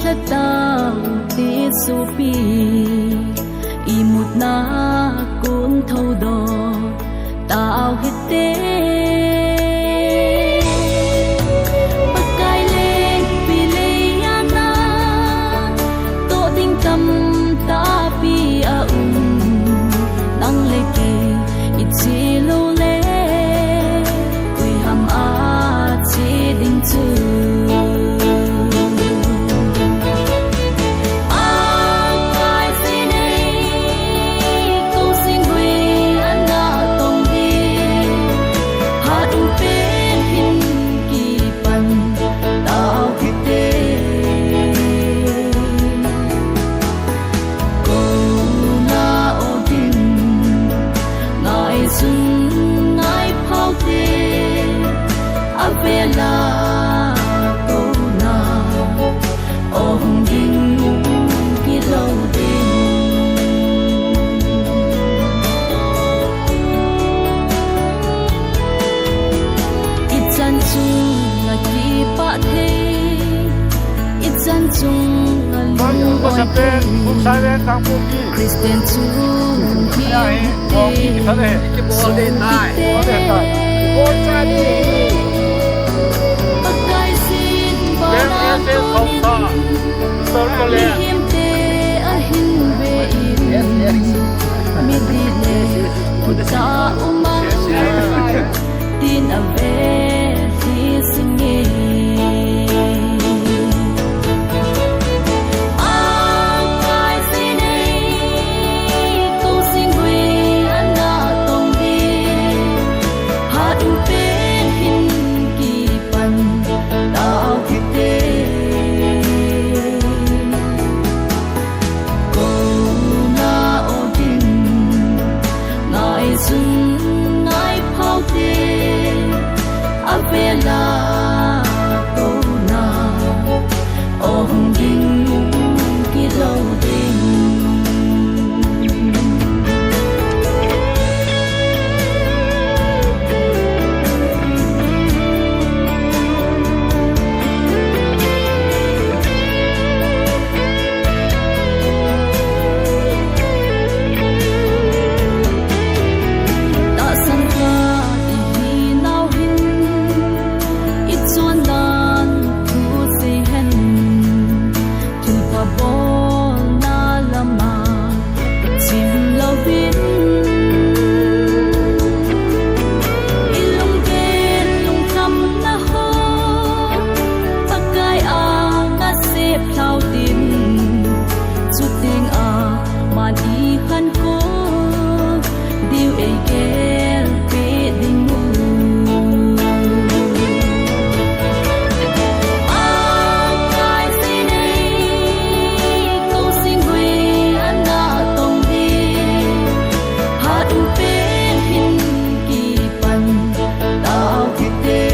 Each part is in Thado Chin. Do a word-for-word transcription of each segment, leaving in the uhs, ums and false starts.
Lhatau ti sopi, imutna kon thoudoh tau hite. Pakai lengpi leiya na toh ding tamtahpi aum, nang le kei iche lou le, koi ham a che ding chu. Akai se nei, kou sing gui ana tong ding, hat um pen hin kipan tau hite. Kou na o ding, ngaijun ngai phau te, avela kou na o hung ding kilou ding. Ichan chung a kipah thei, ichan chung a lungmong thei, Christian chung hi hite, sung hite. Pakai sin vana konin, mihemte ahin ve in, midih le thutah um a, tin ave hi singe. Akai se nei, kou sing gui ana tong ding, hat um pen hin kipan tau hite. Kou na o ding, ngaijun ngai phau te, avela kou na o hung ding kilou ding. Tahsan khat ihi nau hin, ichon dan thu sei hen, thilpha bolna lama chim louvin, ilunggel lungkhamna ho Pakai anga sep lhau tin, chuteng a man ikhankho diu eigel peh ding u. Akai se nei, kou sing gui ana tong ding, hat um pen hin kipan tau hite.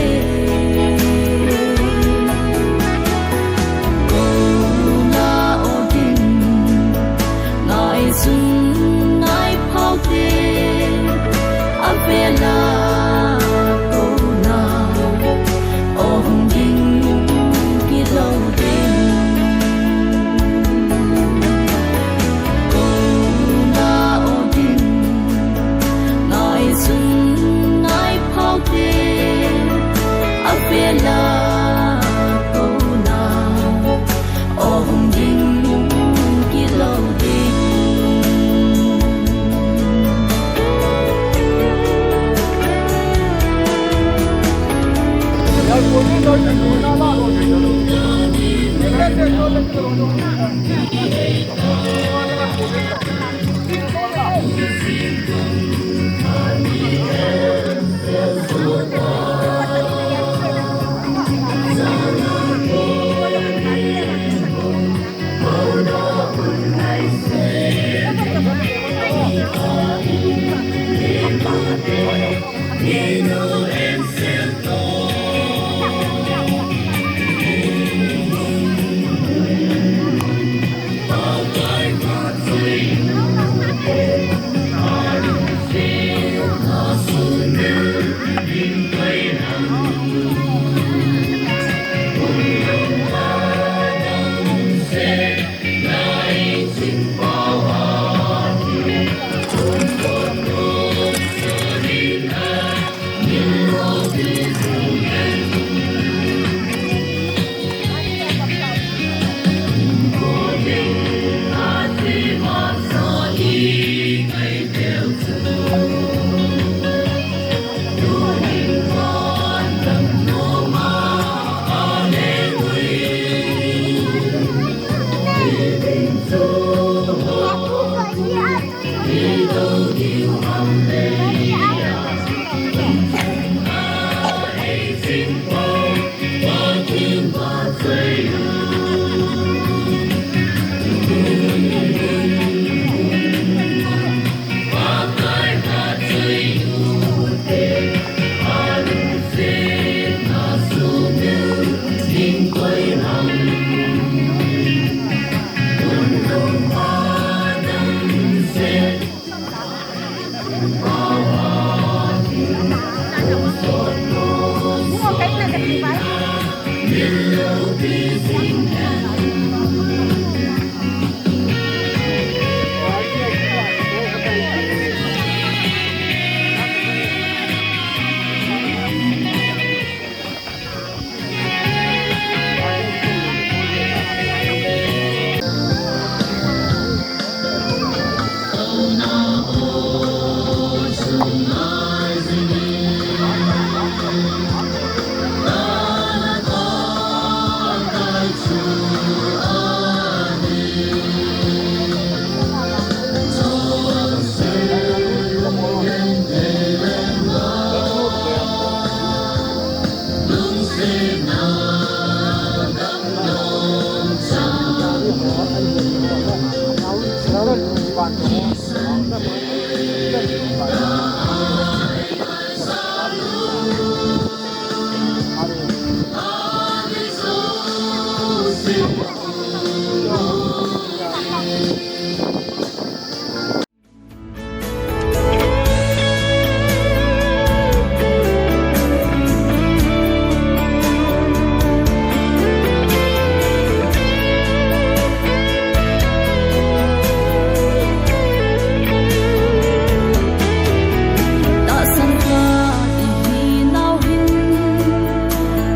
Kou na o ding, ngaijun ngai phau te, avela kou na o hung ding kilou ding. Kou na o ding, ngaijun ngai phau te, avela kou na o hung ding kilou ding. Tahsan kha i hi nau hin,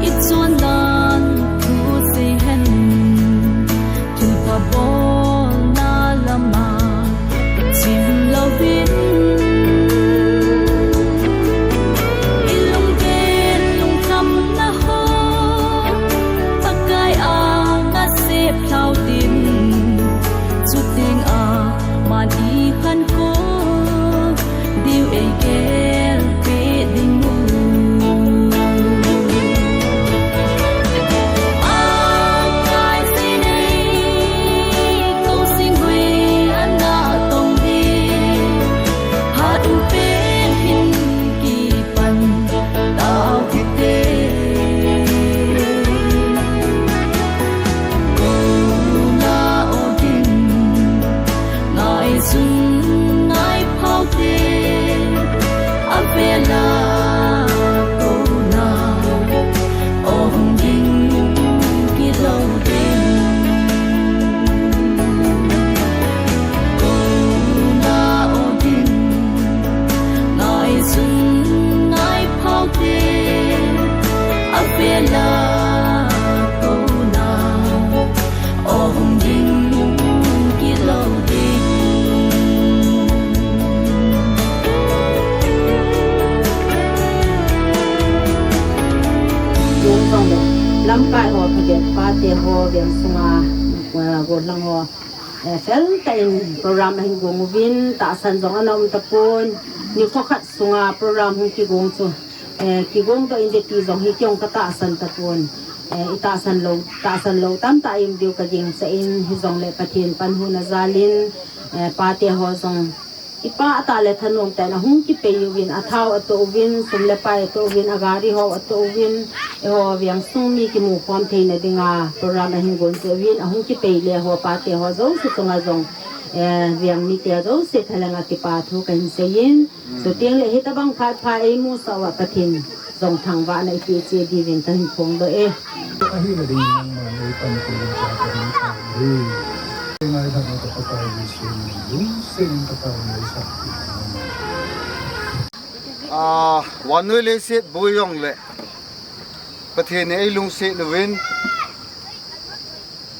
i chuan dan thu sei hen, thilpha bawlna lama chim lovin, i lungdin lungkhamna ho Pakai anga sep thlau tin, chuteng a man i khan ko diu ei gel pe ding u. Pakai sinei ko singui ana tong di, hat u pe hin kipan tau kite. Kona ogin ngai sun ngai phau te, avela kona ogin kilo din. Kona ogin ngai sun ngai phau te, avela kona ogin kilo din. Lamkai ho phagen pate ho veng sunga, eh, gollhang ho, eh, fel tah in program ahin gong uvin, tahsan jong ana um tapon, nikho khat sunga program hung kigong chu, eh, kigong doh in ding ti jong hi kei jong ka tahsan tapon, eh, i tahsan lou, tahsan lou tamtah i um diu ka gingcha in, hijongle Pathen panhuna jalin, eh, pate ho jong Kipa tah le thanom tah in ahung kipei uvin, athao atoh uvin, sum le pai atoh uvin, agari ho atoh uvin, eiho veng sung mi kimu khom theina dinga program ahin gon cheh uvin, ahung kipei le ho pate ho jouse chunga jong, eh, veng mite jouse thalhenga kipa thu kahin seiyin. Chuteng le hitabang phat pha eimusah uva Pathen jong thangvahna ipeh cheh diuvin kahin phongdoh e. Ahina dingin nangman eipanpi in cha kahin thangvah e. Ngaidamna ka Pakai Jesu min lungset in ka taona eisah. Ah, vannoi leiset boi jong le Pathen in eilungset uvin.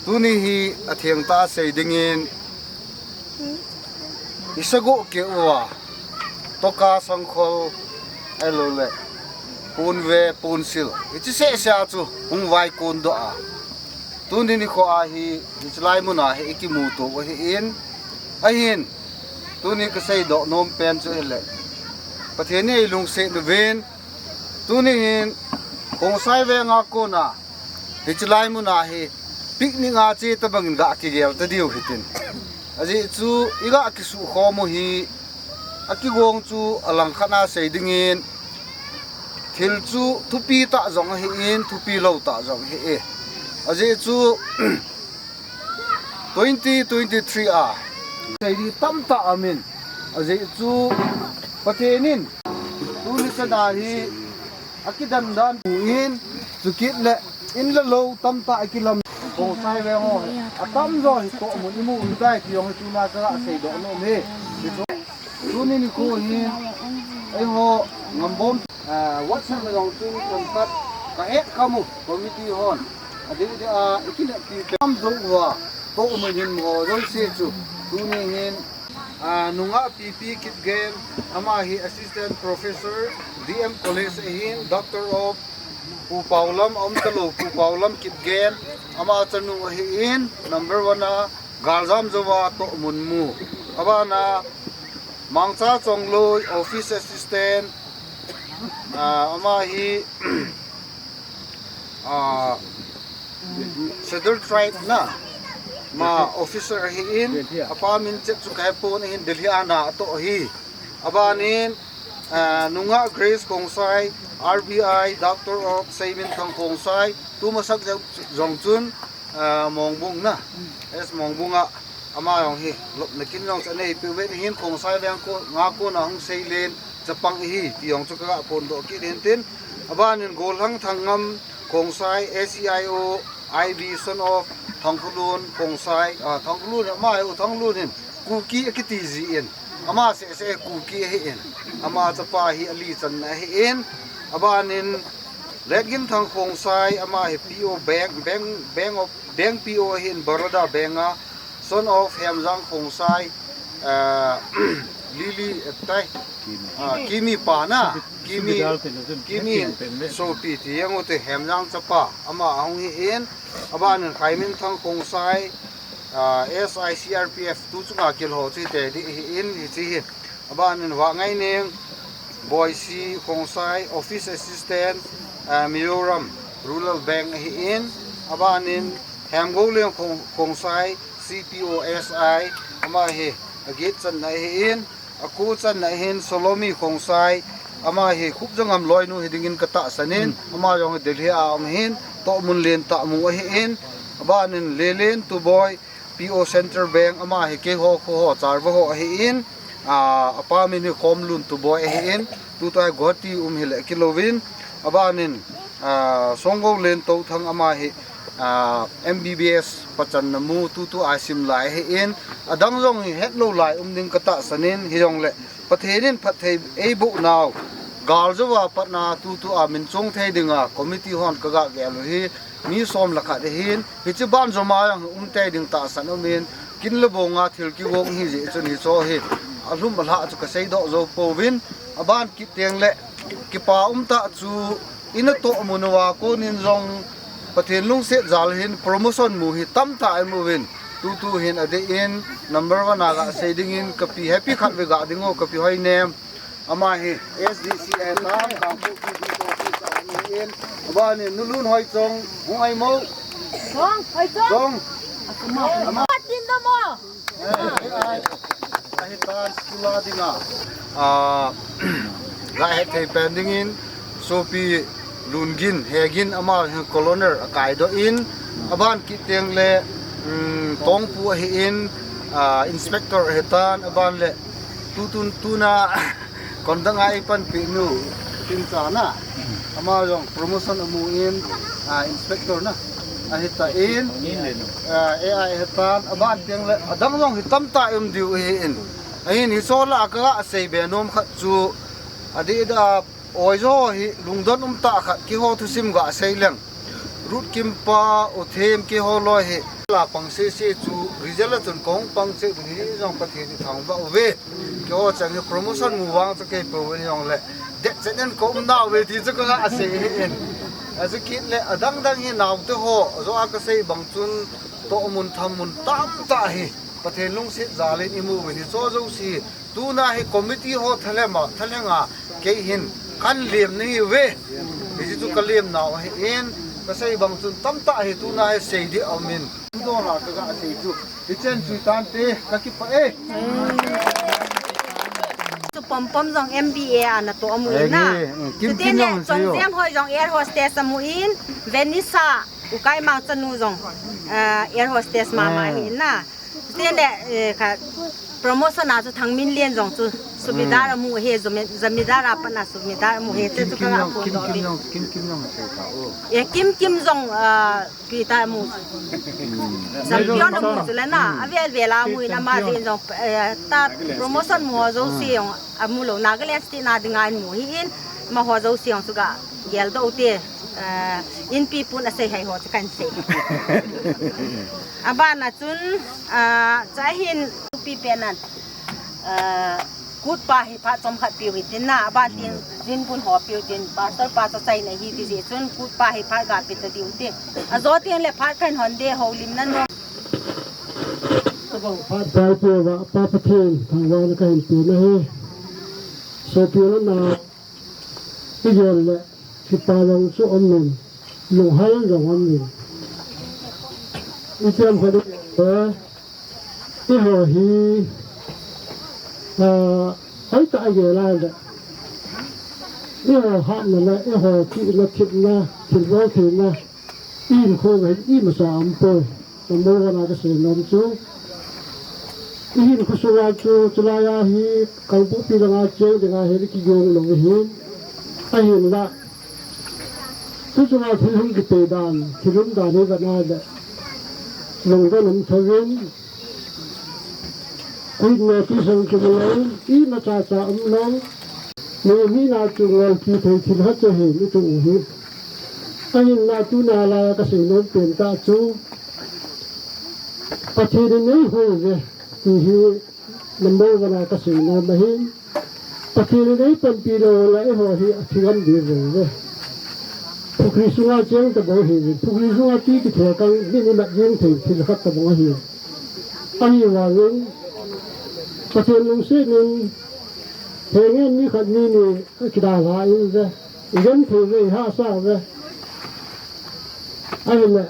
Tuni hi atheng tah a sei dingin, i sagoh keh uva, toka sangkhol, ahilou le, ponve, ponsil, hiche seh seh a chu hung vaikon doh a. Tuni nikho a hi, hiche lai mun a hi i kimuto u ahin, ahin, tuni ka seidoh nom pen chu hile, Pathen in eilungset uvin, tuni hin, Khongsai veng a kona, Hiche lai mun a hi picnic a che tabang in ga kigel ta diu hitin. Ajeh chu i ga kisukhom u hi akigong chu alangkhat a sei dingin thil chu thupi tah jong ahin, thupi lou tah jong ahi e. Ajeh chu twenty twenty-three a sei ding tamtah aum in. Ajeh chu Pathen in tuni chan a hi akidan dan pu in, chukit le In le lou tamtah a kilam. Khongsai veng ho atamjo hi tohmun imu u tai ti jong hi tuna ka seidoh nom e. Tuni nikho hi eiho Ngambom, ah, WhatsApp a jong chu contact ka et kamu committee hon. Adeh deh a ikineppi peh atamjo uva tohmun hin mo jouse chu tuni hin, ah, nungah P P Kipgen, ama hi Assistant Professor, D M College ahin, Doctor of Pu Paulam, aum talou Pu Paulam Kipgen, ama chanu ahin, number one a galjam jouva tohmun mu. Abana Mangcha Chongloi, Office Assistant, ah, ama hi, ah, Scheduled Tribe na ma officer ahin, apa min chet chu kahepon ahin, Delhi a na atoh ahi. Abanin, ah, nungah Grace Khongsai, R B I, Doctor of Seiminthang Khongsai, tu masak jong chun, ah, Mongbung na, S Mongbung a, ama jong hi lopna kin jong chu anei peh uvin ahin, Khongsai veng ko, nga kona hung seilen chapang ahi ti jong chu ka ga phondoh kit in tin. Abanin Golhang Thanngam Khongsai, S E I O, I B, son of Thangkhulun Khongsai, ah, Thangkhulun, ama hi U Thangkhulun hin Kuki akiti jin, ama seh seh Kuki ahin, ama chapa hi ali channa ahin. Abanin Letginthang Khongsai, ama hi P O bank, bank, bank of, bank P O ahin, Baroda Bank a, son of Hemjang Khongsai, ah, Lily, eh, tai, ah, Kimi pa na, Kimi, Kimi sopi ti jeng u te, Hemjang chapa, ama ahung hi in. Abanin Khaiminthang Khongsai, ah, S I C R P F tu chunga kilho chu hite ding ahin, hiche hi. Abanin Vangngaineng Boisi Khongsai, Office Assistant, ah, Mizoram Rural Bank ahin. Abanin Hemgouleng Khong-, Khongsai, C P O S I, ama hi aget channa ahin. Ako channa ahin Solomi Khongsai, ama hi Khupjangam loinu hi dingin ka tahsan in, ama jong hi Delhi a um ahin, tohmun lentah mu ahin. Abanin Lelen Tuboi, P O Central Bank, ama hi keiho kho ho charva ho ahin, ah, apa min hi Khomlun Tuboi ahin, tutua hi Guwahati um hile kilouvin. Abanin, ah, Songgo Lentothang, ama hi, ah, M B B S pachanna mu tutua sim lai ahin, adang jong hi hetlou lai um ding ka tahsan in, hijongle Pathen in phatthei eiboh nau, gal jouva patna tutua min chong thei dinga committee hon ka ga gel u hi mi som le khat ahin, hiche ban joma jong um tei ding tahsan um in, kin le bonga thil kigong hi jeh chun hicho hi alhum alhah chu ka seidoh jou pouvin, aban kit teng le kipa um tah chu, ina tohmun uva konin jong Pathen lungset jal hin promotion mu hi tamtah i mu uvin, tutu hin adeh in number one a ga sei dingin ka pi Happy Khatvei ga ding u, ka pi Hoinem. Ama hi S D C a tam, Kangpokpi D C office a um in. Abanin Nu Lunhoichong, hung ai mo. Chong, Hoichong. Chong. Ama. Patin da mo. Eh, eh, ai. Ahitan school a dinga. Ah, ga hethei pen dingin, sopi Lungin, Hegin ama hin colonel akaidoh in, aban kit teng le, um, Tongpu ahin, ah, inspector ahitan, aban le, tutun tuna, Kondang a ipanpi nu, Tingcha na. Ama jong promotion amu in, ah, inspector na. Ahitan, ah, A I ahitan, aban teng le, adang jong hi tamtah um diu ahin. Ahin hicho lah a ka ga sei be nom khat chu, adeh a, oijo hi lungdon um tah khat keiho thusim ga sei leng. Ruth Kimpa, U Them keiho loi hi la pang sese chu result a chun kahung pang cheh uvin, hijong Pathen i thangvah uve. Keiho chang hi promotion mu vang chu kei pouvin jongle, det chen in ka um nauve ti chu ka ga sei ahin. Achu kit le adang dang hi naote ho, jo a ka sei bang chun tohmun thammun tamtah hi Pathen lungset jal in i mu uvin, hicho jouse tuna hi committee ho thalheng a, thalheng a, kei hin kan lem nahi uve. Hiche chu ka lem nau ahin, ka sei bang chun tamtah hi tuna hi sei ding aum in. Dol a ka ga sei chu. Hichen chu tante, ka kipah e. Chu Pompom jong M B A ana toh amu in na. Ai, eh, Kim, Kim jong sei o. Chongjemhoi jong air hostess amu in, Vanessa, Ukaimang chanu jong, ah, air hostess mama ahi in na. Tin le, eh, ka promotion a chu Thangminlen jong chu Subedar amu he, zome-, zamidar a pat na subedar amu he, te chu ka ga phone doh ve. Kim Kim jong, Kim Kim jong a thei ta o. E Kim Kim jong, ah, pi ta amu. Champion amu chu le na, avel vel a amu in ama jin jong, eh, ta promotion mu ho jouse jong amu lou, Nagaland State na dinga amu hi in, amaho jouse jong chu ga geldoh u te, eh, inpi pun asei hai ho chu kan sei. Abana chun, ah, chahin pi penan. Ah, Kutpa hi phat chomkhat piu hitin na, aban tin Jingun ho piu tin, Pastor pa chu chaina hi ti jeh chun Kutpa hi phat ga pe ta diu ti. Ajo teng le phat kan hon de ho lim nan no. Tabang phat pai pe va, Pa Pathen, thangvahna kahin pe na hi. Sopi na na, i gel le, kipa jong chu um in, lunghang jong um in. I tiam kha di, eh, Eiho hi, ah, hoitah a gel a le, eiho hatna le, eiho chihna, thepna, thilbol theina, i hinkho hi imacha aumpoi. Number one a kasei nom chu, i hinkho sunga chu, chulai a hi, Kangpokpi langa cheng dinga hi kigong lou ahin, ahinla, chu chunga thil hung kipei dan, thil um dan hi vet na le, lungdon um thouvin, Kuitna kisang kimu lou, imacha cha um lou. Nui mi na chu ngol kithei thil khat chu hi, mi tu u hi. Ahinla tuna laiya kasei nom pen tah chu, Pathen in eihoi uve, ti hi number one a kasei nom ahi. Pathen in eipanpi lou le eiho hi athi ngam diu ve. Pukhri sunga cheng tabang ahi. Pukhri sunga ti kithei kang, mi ni mat jeng thei thil khat tabang ahi. Ahivangin, Pathen lungset in, henge ni khat ni ni kidalha in ve, i genthei ve, i hahsa ve. Ahile,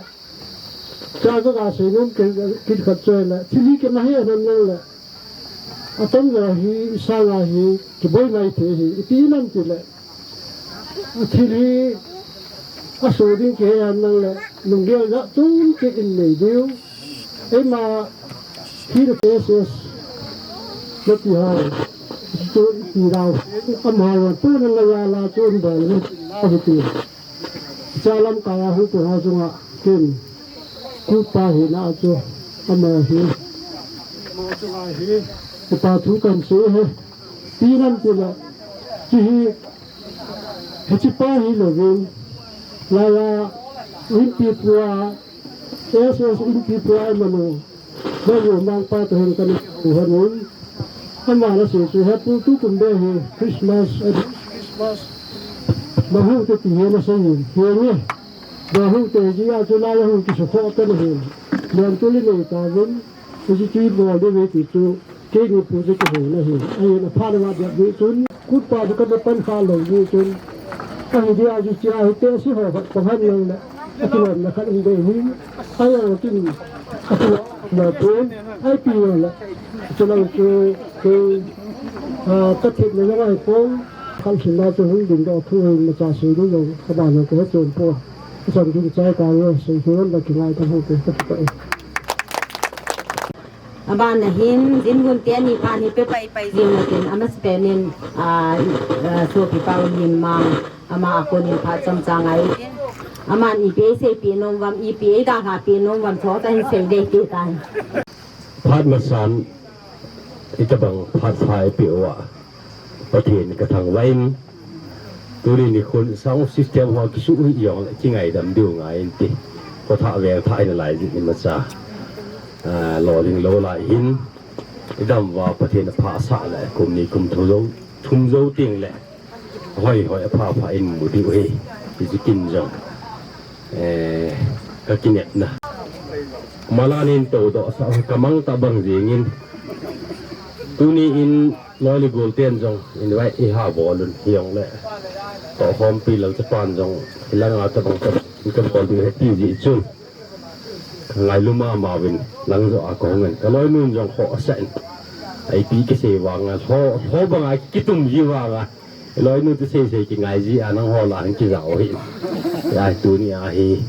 cha ka kasei nom kit, kit khat chu ahile, thil hi kimahe nam nang le, atamjo hi, i sanga hi, kiboi mai thei hi, ipi nam tile, Thil hi aso ding kihe a nang le, lunggel jat chom cheh in nei diu. Eima hi le S S nati ho. Chu ti dau. Amaho tuna la ya la chun bol ni. Ahi ti. Cha lamkai a hung tu ho chunga ken. Kupa hina chu. Amaho hi. Amaho chunga hi. Kupa thu kan sei e. Ipi nam tile. Chu hi. Hiche pa hilouvin, laiya, Inpi pua, S S Inpi pua emanu, Baiyu Mangpa toh hin kana kikou hon un. Ama nasei chu hepu tukum beh hi Christmas, eh, Christmas. Mahu te ti hi nasei in, henge. Mahu te jeh a chu laiya hung kisukhoh kana hin. Lentuli nei tauvin. Hiche chu ibol diu ve ti chu, keini pu chu kihou na ahi. Ahin aphat uva ding chun, kutpa chu kana pan kha lou ding chun. Ahi dia chu chia hi te si ho khat pang han lang le. Akilom na khat um ding ahi. Ahi ang tin, akilom na tun, ahi pi lang le. Chulang chu, kei, ah, ka thip na jong ahi pon, khan sin na chu hung ding doh thu hi macha sei ding jong, ka ban jong ka he chom poi. Ka chan ding chai ka nge, sei hi ron da kingai ka hung te, ka ti ka e. Abana hin, Jingun teni phat hi pe pai pai jing utin, amasapen in, ah, ah, sopi pa u Limang, ama a kon in phat chomcha ngai utin. Aman ipi eiseipeh nom uvam, ipi eidalhapeh nom uvam, chomcha hin sei ding ti tai. Phat masan, itabang phat pha eipeh uva. Pathen ka thangvah in, tuni nikhon sound system ho kisuh hih jongle kingaidam diu ngai inte. Kho thah veng thah in alai jeh in imacha, ah, lolhing lou lai hin, idam uva Pathen apha asah le, kum ni kum thum jou, thum jou teng le, hoi hoi apha pha in mu diu ahi, hiche kin jong. Eh, ka kinepna. Malan in toudoh sah ka mang ta bang jeng in. Tuni in loi le gol ten jong invite iha bol un hijongle. Tohkhompi lal chapan jong hilanga tabang tabang in ka bol diu ahi ti jeh chun. Ka ngailu mama uvin lang joh a ka hung in. Ka loinun jong khoh asah in. Ipi kisei vanga, lho, lho banga kitum ji vanga. Loinu ti sei sei kingai ji a nangho lah a hin kijao hi. Ahi tuni a hi,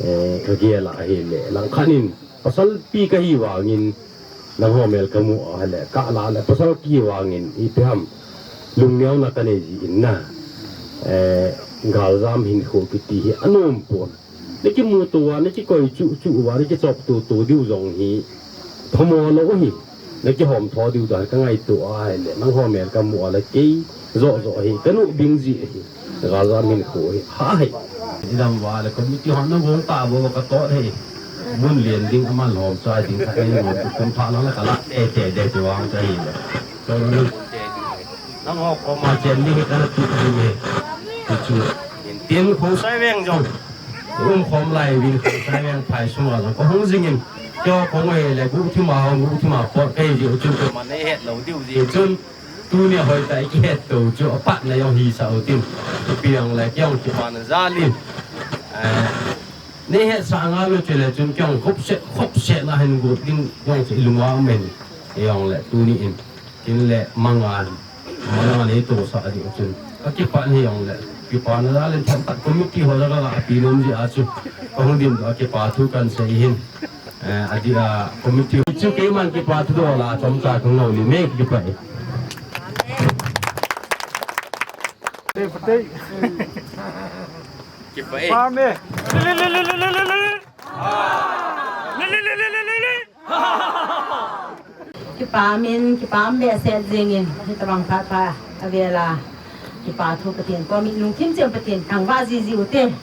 eh, ka gel a ahile, langkhat in, pasal pi kahi vangin, Nangho mel kamu a le, kala le, pasal kivangin, ipi ham, lungneona kanei ji in na. Eh, galjam hinkho kiti hi anom pon. Nakimuto uva, nakikoi chu chu uva, nakichop to to diu jong hi phamo lou hi. Nakihom tho diu dan kangaito a le, nangho mel kamu a le, kei jo jo hi kanu bing ji hi. Galjam hinkho hi ha hi. Idam uva le, committee hon nangho ta bo kato hi. Mun len ding aman lom chai ding khat nei lom, kum pha lang la kala te te te te vang chai hi le. Nangho koma chen ding hi kana tu ding hi. Chu. Tin Khongsai Veng jong. Umkhom lai uvin Khongsai Veng phai sunga jong kahung jingin. Keiho kahung hi le guhthima hung guhthima pot kahi jiu chun koiman eihet lou diu ji chun. Tunia hoitah a kihet to chu apatna jong hisah u tin. Ipi jong le kei jong kipana jal in. Eh, neihet sah ngal u chule chun kei jong khopset, khopset na hin got ding jong chu ilunga um in. Jong le tuni in. Tin le manga. Manga neitohsah diu chun. Kakipah in hijong le. Kipana jal in themkhat committee ho jal a kapi nom jeh a chu. Kahung ding a kipa thu kahin sei hin. Eh, adeh a committee. Chu keiman kipa thu dola chomcha kahung lou le me kipah e. Kipah e. Pame. Kipah in, kipah behseh jingin, hitabang phat pha avela. Kipa thu Pathen koma lungthim cheh Pathen thangvah jiji u te.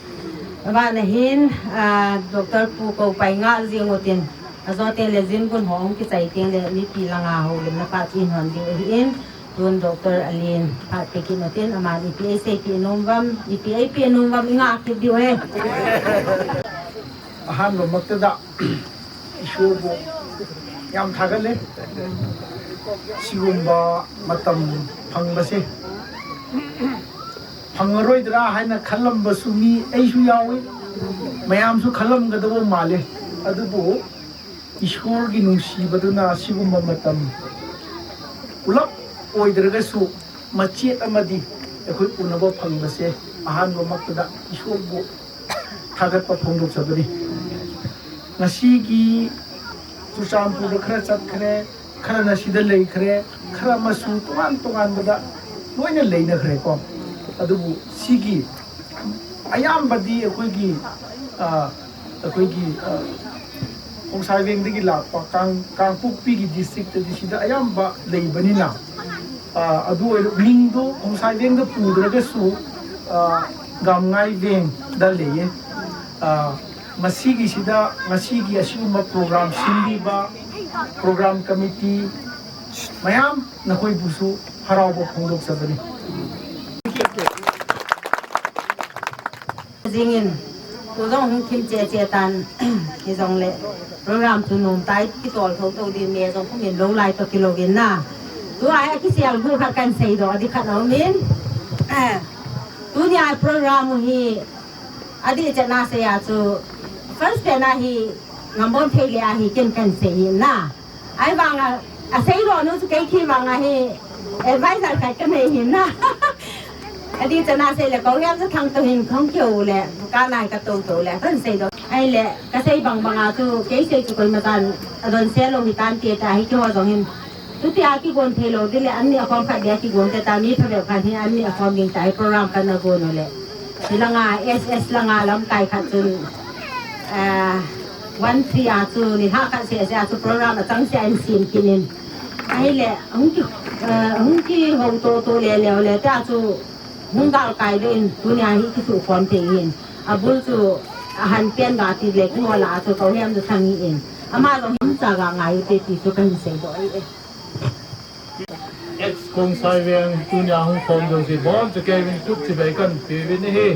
Vana hin, ah, Doctor Pu kou pai ngal jing u tin. Ajo teng le jin gun hung kichai teng le mipi langa houlimna phat in hon diu ahin. Tun Doctor Alin phat pe kit u tin aman ipi eiseipeh nom uvam, ipi eipeh nom uvam inga kit diu ahi. ꯑꯍꯥꯟꯕꯃꯛꯇꯗ ꯏꯁꯣꯔꯕꯨ ꯌꯥꯝ ꯊꯥꯒꯠꯂꯦ꯫ ꯁꯤꯒꯨꯝꯕ ꯃꯇꯝ ꯐꯪꯕꯁꯦ ꯐꯪꯉꯔꯣꯏꯗ꯭ꯔꯥ ꯍꯥꯏꯅ ꯈꯜꯂꯝꯕꯁꯨ ꯃꯤ ꯑꯩꯁꯨ ꯌꯥꯎꯏ, ꯃꯌꯥꯝꯁꯨ ꯈꯜꯂꯝꯒꯗꯕ ꯃꯥꯜꯂꯦ꯫ ꯑꯗꯨꯕꯨ ꯏꯁꯣꯔꯒꯤ ꯅꯨꯡꯁꯤꯕꯗꯨꯅ ꯁꯤꯒꯨꯝꯕ ꯃꯇꯝ ꯄꯨꯂꯞ ꯑꯣꯏꯗ꯭ꯔꯒꯁꯨ ꯃꯆꯦꯠ ꯑꯃꯗꯤ ꯑꯩꯈꯣꯏ ꯎꯅꯕ ꯐꯪꯕꯁꯦ ꯑꯍꯥꯟꯕꯃꯛꯇꯗ ꯏꯁꯣꯔꯕꯨ ꯊꯥꯒꯠꯄ ꯐꯣꯡꯗꯣꯛꯆꯕꯅꯤ꯫ ꯉꯁꯤꯒꯤ ꯆꯨꯔꯆꯥꯟꯄꯨꯔꯗ ꯈꯔ ꯆꯠꯈ꯭ꯔꯦ, ꯈꯔꯅ ꯁꯤꯗ ꯂꯩꯈ꯭ꯔꯦ, ꯈꯔ ꯑꯃꯁꯨ ꯇꯣꯉꯥꯟ ꯇꯣꯉꯥꯟꯕꯗ ꯂꯣꯏꯅ ꯂꯩꯅꯈ꯭ꯔꯦꯀꯣ꯫ ꯑꯗꯨꯕꯨ ꯁꯤꯒꯤ ꯑꯌꯥꯝꯕꯗꯤ ꯑꯩꯈꯣꯏꯒꯤ, ꯑ, ꯑꯩꯈꯣꯏꯒꯤ, ꯑ, ꯈꯣꯡꯁꯥꯏꯕꯦꯡꯗꯒꯤ ꯂꯥꯛꯄ ꯀꯥꯡ-, ꯀꯥꯡꯄꯣꯛꯄꯤꯒꯤ districtꯇꯗꯤ ꯁꯤꯗ ꯑꯌꯥꯝꯕ ꯂꯩꯕꯅꯤꯅ, ꯑ, ꯑꯗꯨ ꯑꯣꯏꯔ-, ꯃꯤꯡꯗꯣ ꯈꯣꯡꯁꯥꯏꯕꯦꯡꯗ ꯄꯨꯗ꯭ꯔꯒꯁꯨ, ꯑ, ꯒꯥꯝꯉꯥꯏꯕꯦꯡꯗ ꯂꯩꯌꯦ꯫ ꯑ, ꯃꯁꯤꯒꯤꯁꯤꯗ ꯉꯁꯤꯒꯤ ꯑꯁꯤꯒꯨꯝꯕ program ꯁꯤꯟꯕꯤꯕ program committee ꯃꯌꯥꯝ ꯅꯈꯣꯏꯕꯨꯁꯨ ꯍꯔꯥꯎꯕ ꯐꯣꯡꯗꯣꯛꯆꯕꯅꯤ꯫ Jingin, tu jong hung thim che che tan, hijongle, program chu nom tai, kitol tho tho din me jong kumin lou lai toh kilou in na. Tua hi kisel gu khat kahin seidoh ding khat aum in. Eh, tunia program hi, adih chetna sei a chu, first pen a hi, Ngambonthei le ahi ken kahin sei in na. Ahivanga, asei lou nu chu kei kivang ahi, advisor khat kanei hin na. Adih chetna sei le, kou hiam chu thangtou hin kahung kihou le, kanai katou tou le, kahin seidoh. Ahile, kasei bang banga chu, kei sei chu koimachan, adonse lou hitante tia hi keiho jong hin. Chutia kigon thei lou ding le, anni akhom khat dia kigon te ta, mi phabep khat hi anni akhom ding tia hi program kana gon u le. Hilanga, S S langa lamkai khat chun, ah, one three a chu, nilhah khat seh seh a chu program achangseh a hin sem kit in. Ahile, ahung ki, ah, ahung kihou to to le le le, tia chu, hung galkai doh in, tunia hi kisukhom thei hin. Abul chu, ahan pen ga ti le, kihol a chu, kou hiam chu thang hi in. Ama jong hin cha ga ngai u te ti chu kahin seidoh ahi e. Ex Khongsai Veng, tunia hung khom jouse, bon chu kei vin tup chibai kahin pe uvin ahi.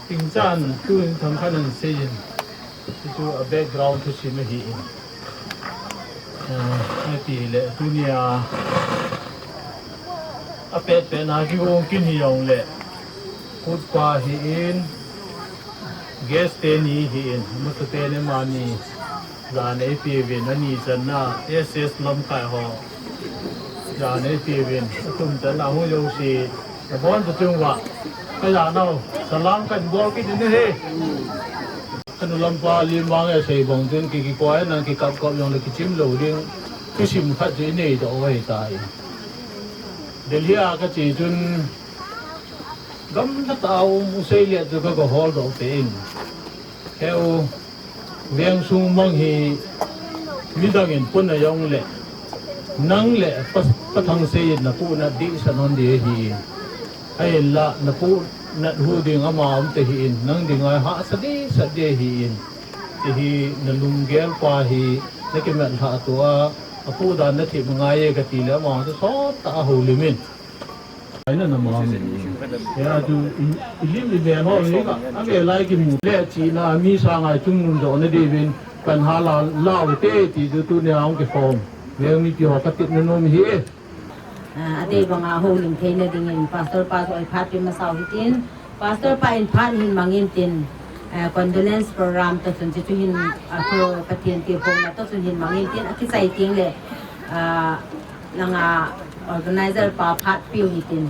Tingchan, tun thang khat ahin sei in. Hichu a background thusim ahi in. Eh, ati le, tunia, apet pet na kigong kit hijong le. Kutpa hi in, guest teni hi in, mutu teni mani. Jan eipe uvin, ani channa, S S lamkai ho. Jan eipe uvin, atum channa hung jouse, abon ta chung uva. Kaja nau, salam kahin bol kit in ahi. Nulam pa lim bang e sei bang chun ki, kikoi nang kikap kap jong le kichim lou ding. Kisim khat chu inei doh u ahitai. Delhi a kache chun gamla tah a um u sei le chu ka, ka hol doh peh in. Heu, veng sung mang hi midang in pun a jong le, nang le Pa, Pa Thangsei in na pu na dihsa non di ahi. Ahinla na pu na hu ding ama um te hi in, nang ding a hahsa dihsa di ahi in. Ti hi na lunggel pa hi na kimat lhah tua, a pu dan na thip ngai e ka ti le ama chu sot tah a houlim in. Aina na ma mi. Ya tu i, i lim i ve ho ni ka. A ve lai kimu le chi na mi sa ngai chung nun jo na de vin. Kan ha la, la ve te ti tu tu ne ang ke form. Ve mi ti ho ka tit na nom hi. Ah, adei banga houlim theina dingin Pastor pa chu oi phat pi masau hitin. Pastor pa in phat hin mangin tin, ah, condolence program to chun chu hin, ah, ko Pathen ti phong na to chun hin mangin tin, akichai ting le, ah, langa organizer pa phat piu hitin.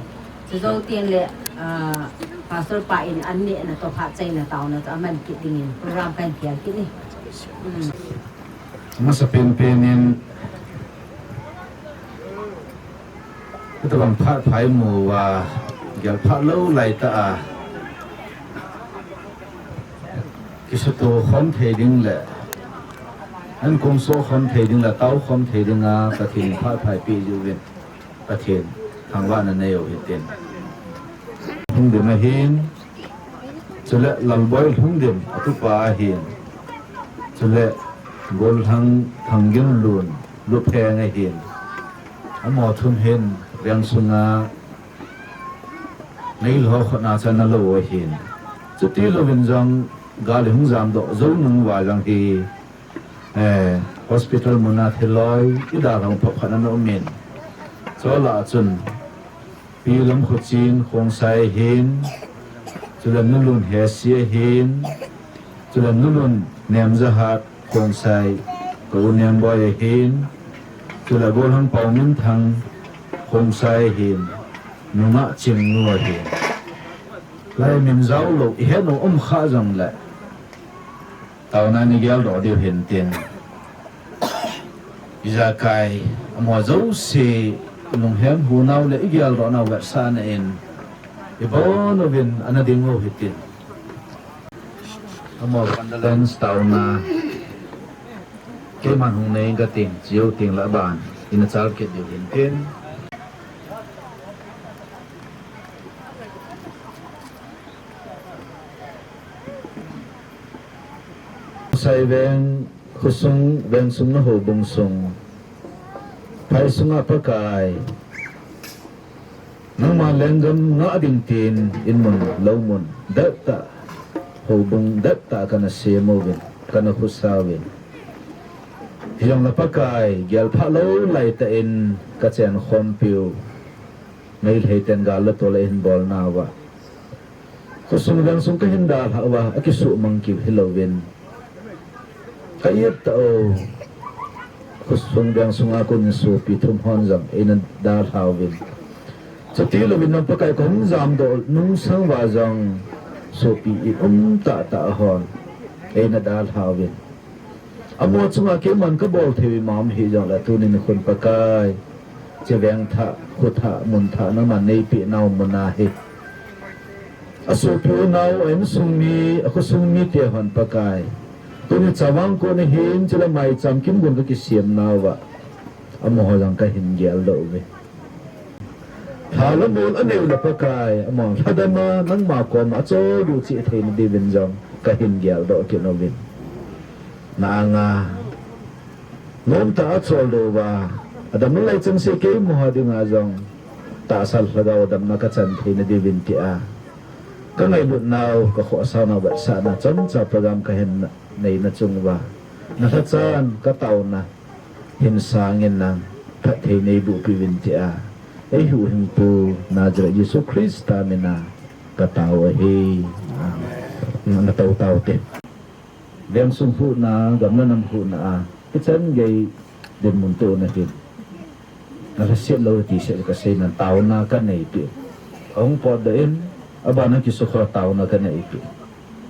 Chu jou ting le, ah, Pastor pa in an ne na to phat chai na tau na to aman kit dingin program kan kial kit ni. Hmm. Masa pen pen in Kutobang phat phai mu a, gel phat lou lai ta a. Kisuto khom thei ding le, an kum so khom thei ding le, tao khom thei ding a, Pathen phat phai pi ju vin. Pathen thangvahna nei u hitin. Hung ding ahin, chule Lalboi Lhungdim, atupa ahin. Chule Golhang Thangginlun, Lupheng ahin. Amaho thum hin, veng sunga, nei lho khona chana lou ahin. Chuti louvin jong, gal hung jamdoh, jou nung uva jong hi, eh, hospital muna thiloi, idalhah phaphat ana umin. Chola chun, Pi Lamkhuchin Khongsai ahin, chule Nulun Hesi ahin, chule Nulun Nemjahat Khongsai, ka u Nemboi ahin, chule Golhang Pauminthang Khongsai ahin, nungah Chingnu ahin. Lai min jao lou, ihet u um kha jong le. Taona ni geldoh diu hintin. Ijakai, amaho jouse, lunghem hunau le igeldoh nau vetsahna in, ibon uvin ana ding u hitin. Amaho condolence taona, keiman hung nei kating, chiu ting la ban, ina chal kit diu hintin. Sai veng, khosung, veng sung na houbung sung. Phai sunga Pakai. Nangma lenggam ngah ding tin, in mun, lou mun, det tah, houbung, det tah kana sem uvin, kana khosa uvin. Hijongle Pakai, gel phat lou lai tah in, ka chen khompiu. Meitei ten gal le tol a hin bol nauva. Khosung veng sung kahin dalhah uva, akisuhmang kit hilouvin. Ka it tah u. Khosung veng sunga kon sopi thum hon jong eina dalha uvin. Chuti louvin jong Pakai kahung jamdoh nung sang uva jong sopi i um tah tah hon eina dalha uvin. Amaho chunga keiman kabol thei u ima um hijongle tuni nikhon Pakai. Hiche veng thah, kho thah, mun thah, nangman neipeh nau mun ahi. Asopi unau, a insung mi, akhosung mite hon Pakai. Tuni chavang kon ahin, chule maicham kimgun kakisem nauva. Amaho jong kahin geldoh uve. Lha le mol anei u le Pakai, amaho lhadam a, nangma koma achol u cheh theina diuvin jong, kahin geldoh kit uvin. Na anga, nomtah a achol uva, adam nalai chengse keimaho dinga jong, tahsa lhagao damna kachan theina diuvin tia. Kangailut nau, kakhohsah nau, vetsahna, chomcha program kahin neina chung uva. Nalhachan, kataona. Hin sangin nang phatthei neiboh piuvin tia. Eihuhhingpu Nazareth Jesu Christa mina katao ahi. Amen. Natao tao te. Vengsung huhna, gam le nam huhna a. Ichan gei dinmun tuna hin. Nalhaset lou ti seh kasei nan taona kanei ti. Ahung potdoh in, abana kisukha taona kanei ti.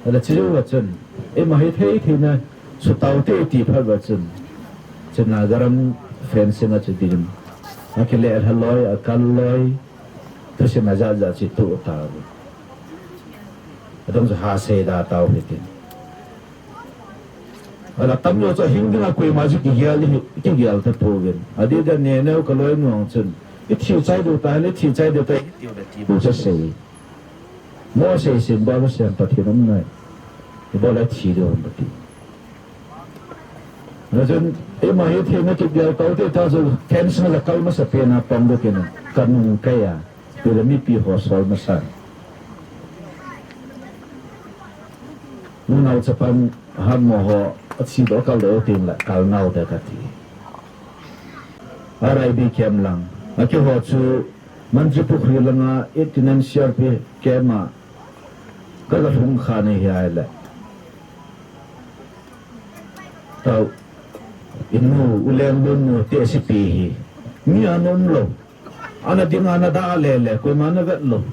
Ala chiu va chun, ima hi thei thei na, sutau te ti phat va chun, chuna garam fencing a chu din. A kile a loi, a kal loi, thusim a ja ja chi tu ta. Adong chu ha sei da tau hi tin. Ala tam yo chu hing ding a koima chu kigial hi, kigial ta pu vin. Adi da ne neu ka loi nuang chun. I thi chai du ta, le thi chai du ta, i ti u le ti bu cha sei. Mo sei sim ba mo sem Pathen um nai. I bo la thi du um Pathen. Na chun, ima hi thi na kigial tau te ta chu, cancer la kal masa pe na pang du ke na. Ka nung kai a. Tule mipi ho sol masa. Nunau chapang ham mo ho, a chi do kal do ting la, kal nau de ka ti. R I B camp lang. A ki ho chu, Mantripukhri langa, eighty-nine C R P camp a, ka la hung kha ni hi ai le. Tau, inu, u leng lun nu, te si pi hi. Mi a nom lo. Ana ding ana da le le, koima na vet lo.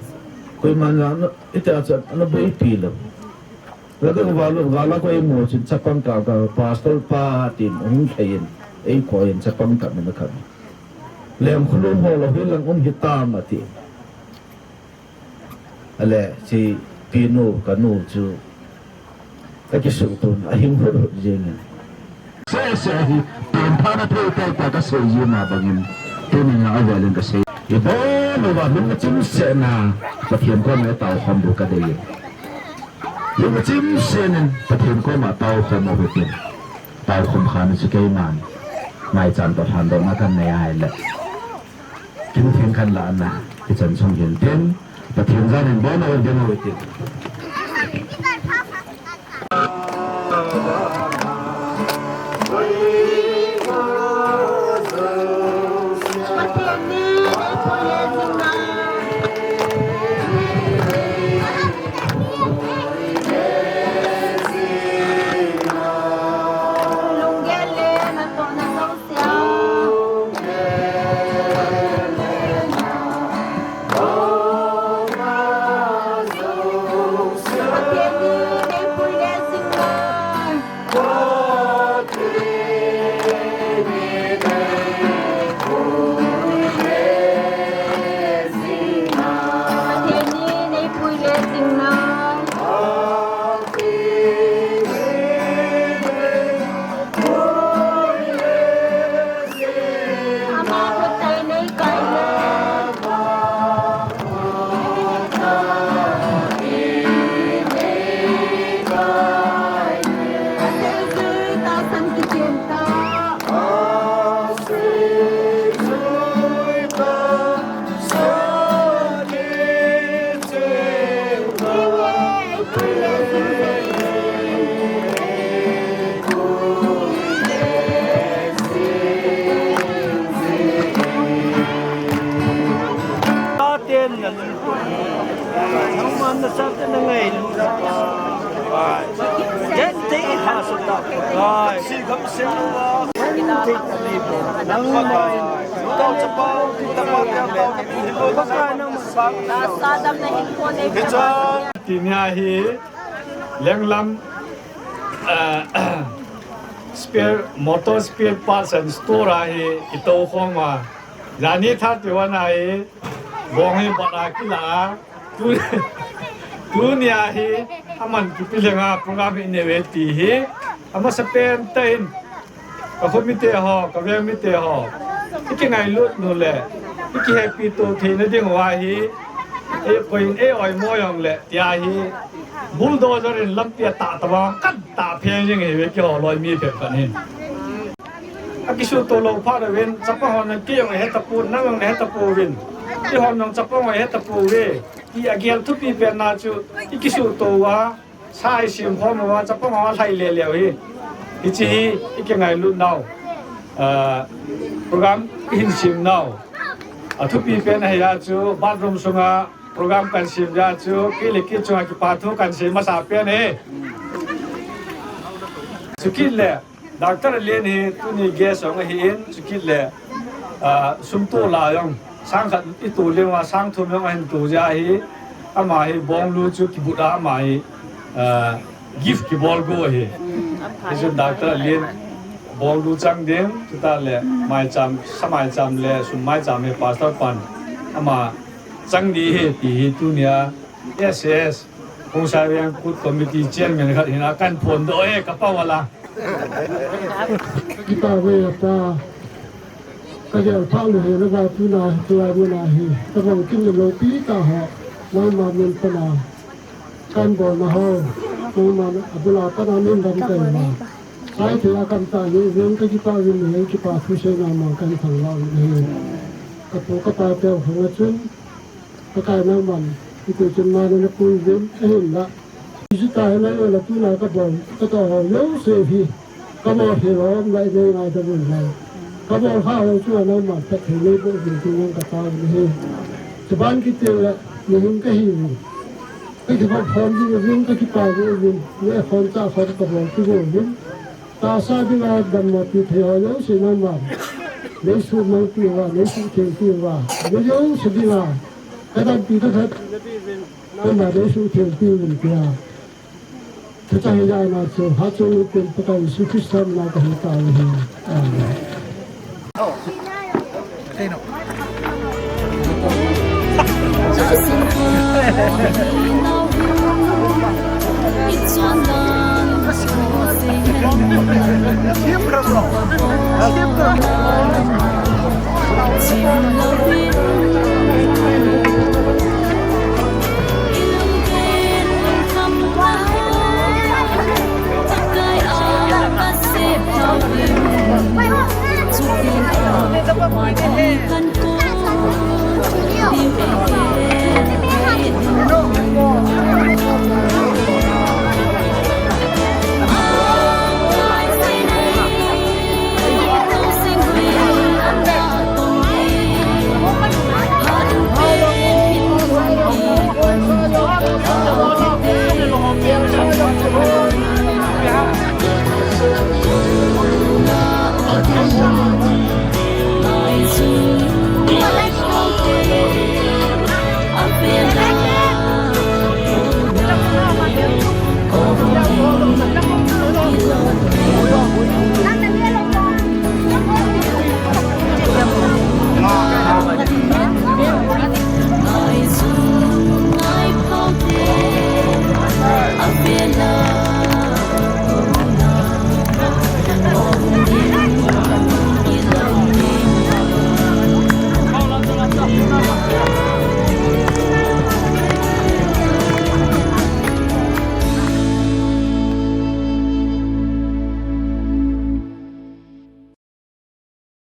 Koima na, na, ita cha, ana boi pi lo. La ka va lo, va la ko imu chin chapang ka ka pastor pa tin hung thei in. Ei ko in chapang ka min ka. Lem khulum ho lo hi lang um hi ta ma ti. Ale, chi pinu, kanu chu, ka kisuh tun, a hing hut hut jeng in. Se, se, hi, pen pha na thei, thei, thei, ka sei ji ma bangin, tuni a avel in ka sei. I bol uva, lungchim sena, Pathen koma tao khom bu ka dei. Lungchim sena, Pathen koma tao khom u hitin. Tao khom kha ni chu keiman. Mai chan to han do ma kan nei ai le. Kin theng khan la na, i chan chung hin tin, Pathen jan in bon a ol den ol tin. Tuni a hi, Lenglam, eh, spare, motor spare parts and store a hi, i to khom a. Jani thirty-one a hi, bong hi bat a kila a. Tu, tuni a hi, aman kipi lenga program hi nei ve ti hi, amasa pen tah in, ka khomite ho, ka vengmite ho, i kingailut nu le, i kihepi to theina ding uva hi, ei koin ei oimo jong le, tia hi, bulldozer in lampi a tah tah vang, kan tah pheng jing hi ve kiho loi mi phet pan hin. A kisuto lou phat uvin, chapang hon nang kei jong he tapon, nang jong he tapon uvin. Eihon jong chapang ho he tapon uve. Ti a gel thupi pen na chu, i kisuto uva, sa i sim khom uva, chapang ho lhai le leu hi. Hichi hi, i kingailut nau. Ah, program i hin sim nau. A thupi pen ahi a chu, bathroom sunga, program kan sim ja chu, kile kichunga kipa thu kan sim masa pen hi. Chukit le, Doctor Alen hi tuni guest jong ahin, chukit le, ah, sum to la jong, sang khat i to leng uva, sang thum jong ahin to ja hi, ama hi bong lu chu kibut a ama hi, ah, gift kibol go hi. Hichu doctor lien bol du chang ding, chuta le maicham, sa maicham le sum maicham hi pastor pan ama chang ding hi ti hi tunia S S Khongsai Veng Kut Committee Chairman khat hin akan phondoh e, kapao ala. Kipah ve apa. Kagel pha lou hel uva tuna hi, tulai muna hi, kabang kim lou pi ta ho, nangma min pana, kan bolna ho, nangma abula pana min dam kai ma. Sai thei a kam ta ni, ven kakipah uvin ni, kipah thu seina ma kan thang la uvin ni. Kapu kapa teu khang a chun, Pakai nangman, hiti chun mana napui uvin, ahinla. Hichu ta hi nang la tuna kabol, katoh ho jouse hi, kabol hi lom lai nei ngaidam un lai. Kabol kha ho chu nangman phatthei neiboh uvin tin nang katao uvin ahi. Chuban kiti le, mihem kahi uvin. Kakipah khom ding uvin, kakipah ding uvin, neh khom chah khom kabol kit uvin. Tahsa dinga damna pi thei ho jouse nangman neisuhmang piuva, neisuhtheng piuva, mi jouse dinga kadampi kakhat nangman neisuhtheng piuvin tia. Thuchang hijat na chu, hatchungnung pen Pakai Jesu Christa mina kahung tao ahi. Amen.